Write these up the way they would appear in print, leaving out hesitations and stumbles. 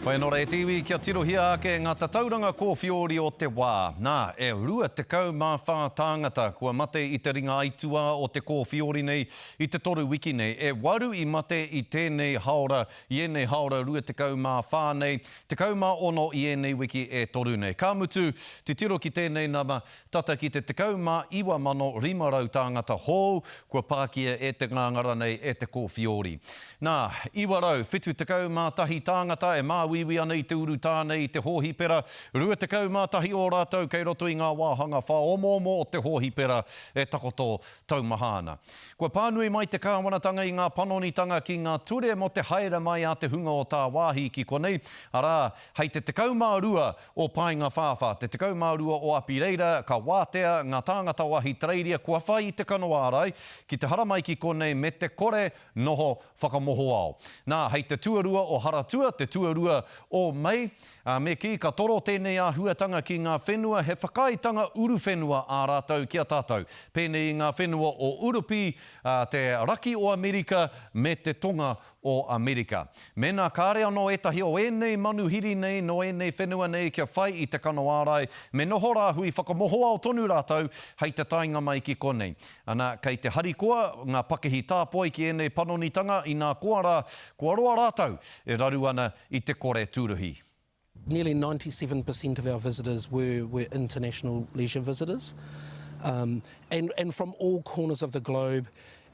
Whai anō rā e te iwi kia tirohia ake ngā tatauranga kōwhiori o te wā. Nā, e 24 tāngata kua mate i te ringa aituā o te kōwhiori nei i te toru wiki nei. E waru i mate i tēnei haora, i ēnei haora 24 nei, 16 i ēnei wiki e toru nei. Ka mutu, titiro ki tēnei nama, Tata ki te 19,500 tāngata hou kua pākia e te ngāngara nei, e te kōwhiori. Nā, 971 tāngata e māuiui ana i te urutā nei i te hōhipera, 21 o rātou kei roto i ngā wāhanga whāomoomo o te hōhipera e takoto taumaha ana. Kua pānui mai te kāwanatanga i ngā panonitanga ki ngā ture mō te haere mai a te hunga o tāwāhi ki konei, arā, hei te 12 o Paengawhāwhā, te 12 o Apireira, ka wātea ngā tāngata o Ahitereiria kua whai i te kano ārai ki te haramai ki konei me te kore noho whakamohoao. Nā, hei te tuarua o Haratua, te tuarua o Mei, ā, me kī, ka toro tēnei āhuatanga ki ngā whenua he whakaaetanga uruwhenua ā rātou ki a tātou, pēnei i ngā whenua o Urupi, ā, te raki o Amerika me te tonga o Amerika. Mēnā kāre anō ētahi o ēnei manuhiri nei nō ēnei whenua nei kia whai i te kano ārai, me noho rāhui whakamohoao tonu rātou hei te taenga mai ki konei. Ana, kei te harikoa ngā pakihi tāpoi ki ēnei panonitanga, inā koa rā, kua roa rātou e raru ana i te kore tūruhi. Nearly 97% of our visitors were, were international leisure visitors, um, and, and from all corners of the globe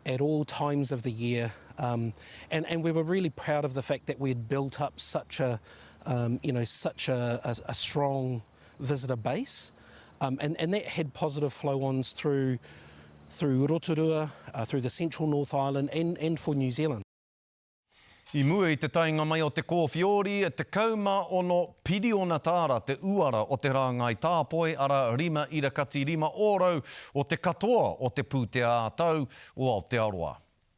at all times of the year. Um, and, and we were really proud of the fact that we had built up such a, um, you know, such a, a, a strong visitor base. Um, and, and that had positive flow-ons through, through Rotorua, uh, through the central North Island and, and for New Zealand. I mua i te taenga mai o te kōwhiori, 16 piriona tāra te uara o te rāngai tāpoi, arā, 5 irakati 5 ōrau o te katoa o te pūtea ā-tau o Aotearoa.